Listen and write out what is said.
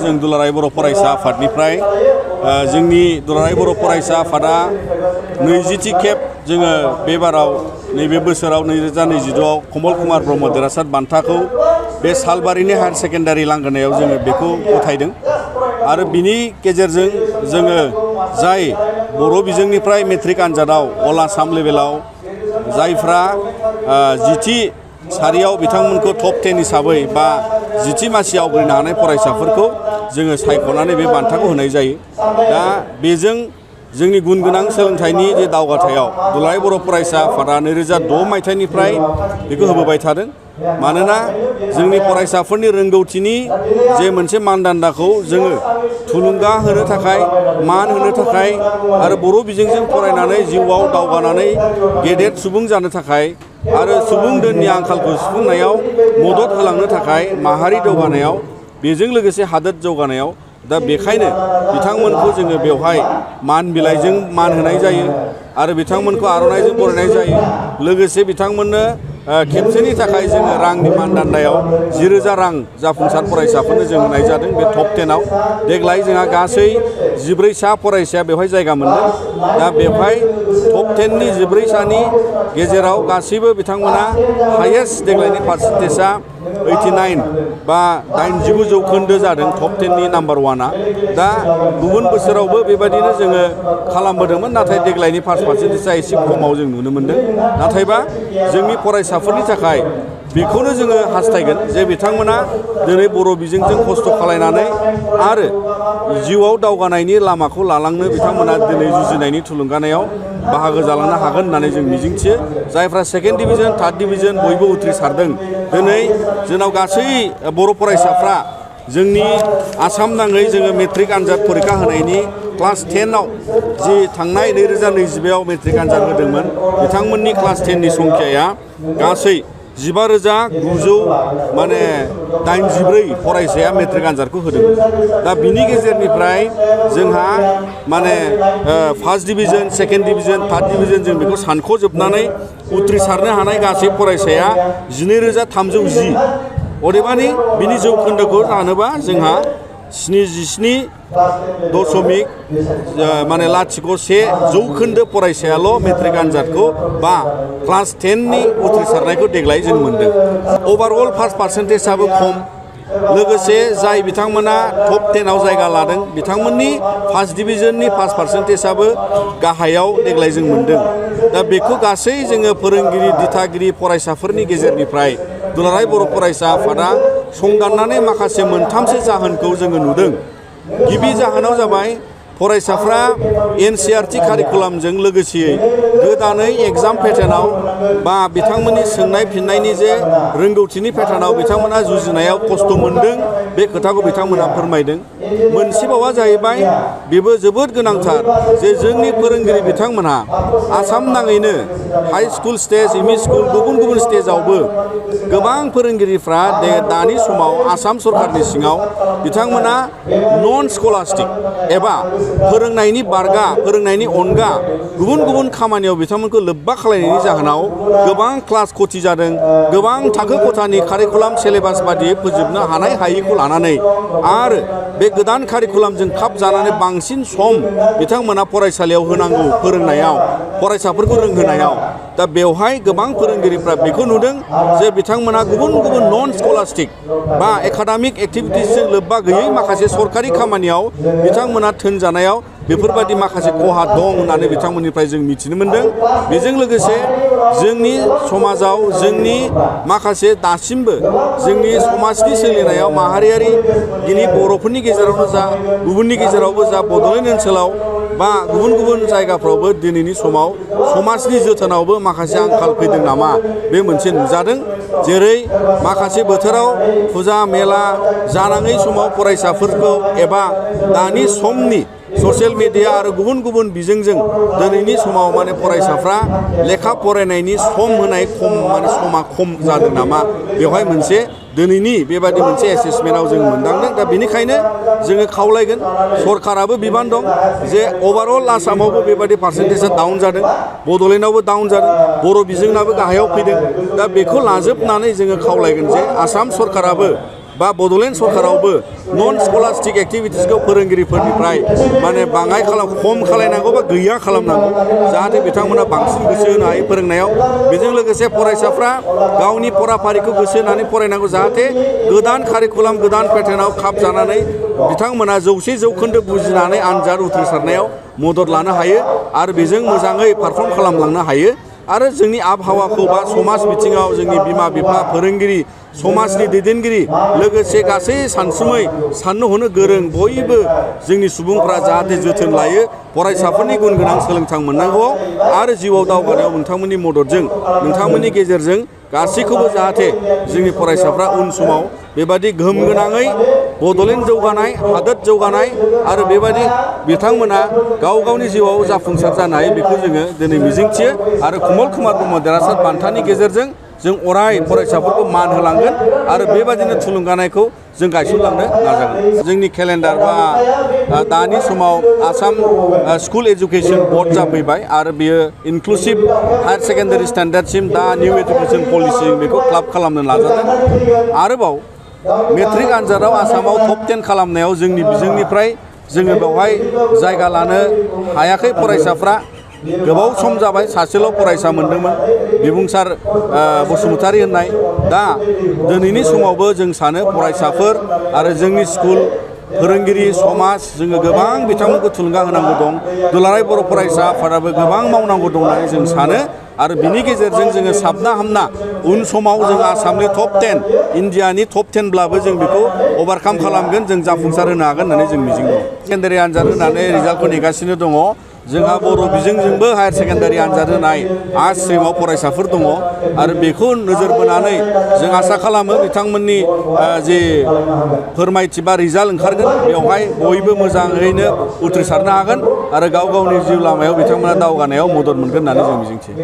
जों दुलाराय बर' फरायसा आफादनिफ्राय जोंनि दुलाराय बर' फरायसा आफादा 20थि खेब जोङो बे बाराव नैबे बोसोराव 2022आव कमल कुमार ब्रह्म देरहासार बान्थाखौ बे सालबारिनि हायार सेकेन्डारि लांगोनायाव जोङो बेखौ गथायदों आरो बिनि गेजेरजों जोङो जाय बर' बिजोंनिफ्राय मेट्रिक आनजादाव अल आसाम लेभेलाव जायफ्रा 10थि सारियाव बिथांमोनखौ टप 10 हिसाबै बा 10थि मासियाव आवग्रिनो हानाय फरायसाफोरखौ जोङो सायख'नानै बे बान्थाखौ होनाय जायो। दा बेजों जोंनि गुन गोनां सोलोंथाइनि जे दावगाथायाव दुलाराय बर' फरायसा आफादा 2006 मायथाइनिफ्राय बेखौ होबोबाय थादों। मानोना जोंनि फरायसाफोरनि रोंगौथिनि जे मोनसे मानदान्दाखौ जोङो थुलुंगा होनो थाखाय मान होनो थाखाय आरो बर' बिजोंजों फरायनानै जिउआव दावगानानै गेदेर सुबुं जानो थाखाय आरो सुबुं दोननि आंखालखौ सुफुंनायाव मदद होलांनो थाखाय माहारि दावगानायाव बेजों लोगोसे हादोर जौगानायाव दा बेखायनो बिथांमोनखौ जोङो बेवहाय मान बिलाइजों मान होनाय जायो आरो बिथांमोनखौ आर'नाइजों बरायनाय जायो। लोगोसे बिथांमोननो खेबसेनि थाखाय जोङो रांनि मानदान्दायाव 10,000 रां जाफुंसार फरायसाफोरनो जों होनाय जादों बे टप 10आव। देग्लाय जोंहा गासै 14 सा फरायसाया बेवहाय जायगा मोनदों। दा बेवहाय टप 10नि 14 सानि गेजेराव गासैबो बिथांमोना हायेस्ट देग्लायनि पार्सेन्टेजआ 89 बा 89 जौखोन्दो जादों टप 10नि नाम्बार 1आ। दा गुबुन बोसोरावबो बेबायदिनो जोङो खालामबोदोंमोन, नाथाय देग्लायनि फार्स्ट पार्सेन्टेजआ एसे खमाव जों नुनो मोन्दों। नाथायबा जोंनि फरायसाफोरनि थाखाय बेखौनो जोङो हास्थायगोन जे बिथांमोना दिनै बर' बिजोंजों खस्थ' खालायनानै आरो जिउआव दावगानायनि लामाखौ लालांनो बिथांमोना दिनै जुजिनायनि थुलुंगानायाव बाहागो जालांनो हागोन होननानै जों मिजिंथियो। जायफ्रा सेकेन्ड डिभिजन, थार्ड डिभिजन बयबो उथ्रिसारदों। दिनै जोंनाव गासै बर' फरायसाफ्रा जोंनि आसाम नाङै जोङो मेट्रिक आनजाद फरिखा होनायनि क्लास 10आव जि थांनाय 2022आव मेट्रिक आनजाद होदोंमोन बिथांमोननि क्लास 10नि संख्याया गासै 15,984 फरायसाया मेट्रिक आनजादखौ होदोंमोन। दा बिनि गेजेरनिफ्राय जोंहा first division, second division, third division जों बेखौ सानख'जोबनानै उथ्रिसारनो हानाय गासै फरायसाया 12,310। अदेबानि बिनि जौखोन्दोखौ जानोबा जोंहा 77.01 जौखोन्दो फरायसायाल' मेट्रिक आनजादखौ बा क्लास 10नि उथ्रिसारनायखौ देग्लाय जों मोन्दों। अभारअल फार्स्ट पार्सेन्टेजआबो खम। लोगोसे जाय बिथांमोना टप 10आव जायगा लादों बिथांमोननि फार्स्ट डिभिजननि फार्स्ट पार्सेन्टेजआबो गाहायाव देग्लाय जों मोन्दों। दा बेखौ गासै जोङो फोरोंगिरि, दिथागिरि, फरायसाफोरनि गेजेरनिफ्राय दुलाराय बर' फरायसा आफादा संदाननानै माखासे मोनथामसो जाहोनखौ जोङो नुदों। गिबि जाहोनाव जाबाय फरायसाफ्रा NCERT कारिकुलामजों लोगोसेयै गोदानै एग्जाम पेटार्नाव बा बिथांमोननि सोंनाय फिननायनि जे रोंगौथिनि पेटार्नाव बिथांमोना जुजिनायाव खस्थ' मोन्दों, बे खोथाखौ बिथांमोना फोरमायदों। मोनसेबावा जाहैबाय बेबो जोबोद गोनांथार जे जोंनि फोरोंगिरि बिथांमोनहा आसाम नाङैनो high school stage, ME school, गुबुन गुबुन स्टेजावबो गोबां फोरोंगिरिफ्रा दानि समाव आसाम सरकारनि सिङाव बिथांमोना नन स्कलास्टिक एबा फोरोंनायनि बारगा, फोरोंनायनि अनगा गुबुन गुबुन खामानियाव बिथांमोनखौ लोब्बा खालामनायनि जाहोनाव गोबां क्लास खथि जादों। गोबां थाखो खथानि कारिकुलाम सिलेबास बादियै फोजोबनो हानाय हायिखौ लानानै आरो बे गोदान कारिकुलामजों खाब जानानै बांसिन सम बिथांमोना फरायसालियाव होनांगौ फोरोंनायाव, फरायसाफोरखौ रोंहोनायाव। दा बेवहाय गोबां फोरोंगिरिफ्रा बेखौ नुदों जे बिथांमोना गुबुन गुबुन नन स्कलास्टिक बा एकाडेमिक एक्टिभिटिसजों लोब्बा गैयै माखासे सरकारि खामानियाव बिथांमोना थोनजानायाव बेफोरबायदि माखासे खहा दं होननानै बिथांमोननिफ्राय जों मिथिनो मोन्दों। बेजों लोगोसे जोंनि समाजाव जोंनि माखासे दासिमबो जोंनि समाजनि सोलिनायाव माहारियारि दिनै बर'फोरनि गेजेरावनो जा गुबुननि गेजेरावबो जा बड'लेण्ड ओनसोलाव बा गुबुन गुबुन जायगाफ्रावबो दिनैनि समाव समाजनि जोथोनावबो माखासे आंखाल फैदों नामा बे मोनसे नुजादों। जेरै माखासे बोथोराव फुजा मेला जानाङै समाव फरायसाफोरखौ एबा दानि समनि ससियेल मिडिया आरो गुबुन गुबुन बिजोंजों दिनैनि समाव फरायसाफ्रा लेखा फरायनायनि सम होनाय समा खम जादों नामा, बेवहाय मोनसे दिनैनि बेबादि मोनसे एसेसमेन्टआव जों मोनदांदों। दा बेनिखायनो जोङो खावलायगोन, सरकाराबो बिबान दं जे अभारअल आसामावबो बेबादि पार्सेन्टेजआ डाउन जादों, बड'लेण्डआवबो डाउन जादों, बर' बिजोंनाबो गाहायाव फैदों। दा बेखौ लाजोबनानै जोङो खावलायगोन जे आसाम सरकाराबो बा बड'लेण्ड सरकारावबो नन स्कलास्टिक एक्टिभिटिसखौ फोरोंगिरिफोरनिफ्राय माने बाङाय खम खालायनांगौ बा गैया खालामनांगौ जाहाथे बिथांमोना बांसिन गोसो होनो हायो फोरोंनायाव बेजों लोगोसे फरायसाफ्रा गावनि फराफारिखौ गोसो होनानै फरायनांगौ जाहाथे गोदान कारिकुलाम गोदान पेटार्नाव खाब जानानै बिथांमोना 100% बुजिनानै आनजाद उथ्रिसारनायाव मदद लानो हायो आरो बेजों मोजाङै पारफर्म खालामलांनो हायो आरो जोंनि आबहावाखौ बा समाज बिथिङाव जोंनि बिमा बिफा फोरोंगिरि समाजनि दैदेनगिरि लोगोसे गासै सानसुमै साननो हनो गोरों बयबो जोंनि सुबुंफ्रा जाहाथे जोथोन लायो फरायसाफोरनि गुन गोनां सोलोंथाइ मोननांगौ आरो जिउआव दावगानायाव नोंथांमोननि मददजों नोंथांमोननि गेजेरजों गासैखौबो जाहाथे जोंनि फरायसाफ्रा उन समाव बेबादि गोहोम गोनाङै बड'लेण्ड जौगानाय हादोर जौगानाय आरो बेबादि बिथांमोना गाव गावनि जिउआव जाफुंसार जानो हायो बेखौ जोङो दिनै मिजिंथियो आरो कमल कुमार ब्रह्म देरहासार बान्थानि गेजेरजों जों अराय फरायसाफोरखौ मान होलांगोन आरो बेबादिनो थुलुंगानायखौ जों गायसनलांनो नाजागोन जोंनि केलेन्डार बा दानि समाव आसाम स्कुल एजुकेसन बर्ड जाफैबाय आरो बेयो इनक्लुसिभ हायार सेकेन्डारि स्टेन्डार्डसिम दा निउ एजुकेसन पलिसि बेखौ क्लाब खालामनो नाजादों आरोबाव मेट्रिक आनजादाव आसामाव टप 10 खालामनायाव जोंनि बिजोंनिफ्राय जोङो बेवहाय जायगा लानो हायाखै फरायसाफ्रा गोबाव सम जाबाय सासेल' फरायसा मोनदोंमोन बिबुंसार बसुमतारी होननाय दा दिनैनि समावबो जों सानो फरायसाफोर आरो जोंनि स्कुल फोरोंगिरि समाज जोङो गोबां बिथांमोनखौ थुलुंगा होनांगौ दं दुलाराय बर' फरायसा आफादाबो गोबां मावनांगौ दं होननानै जों सानो आरो बिनि गेजेरजों जोङो साबना हामना उन समाव जों आसामनि टप 10 इन्डियानि टप 10 ब्लाबो जों बेखौ अभारकाम खालामगोन जों जाफुंसार होनो हागोन होननानै जों मिजिं दं सेकेन्डारि आनजाद होनानै रिजाल्टखौ नेगासिनो दङ जोंहा बर' बिजोंजोंबो हायार सेकेन्डारि आनजाद होनाय आर्ट्स स्ट्रिमाव फरायसाफोर दङ आरो बेखौ नोजोर बोनानै जों आसा खालामो बिथांमोननि जे फोरमायथि बा रिजाल्ट ओंखारगोन बेवहाय बयबो मोजाङैनो उथ्रिसारनो हागोन आरो गाव गावनि जिउ लामायाव बिथांमोना दावगानायाव मदद मोनगोन होननानै जों मिजिंथियो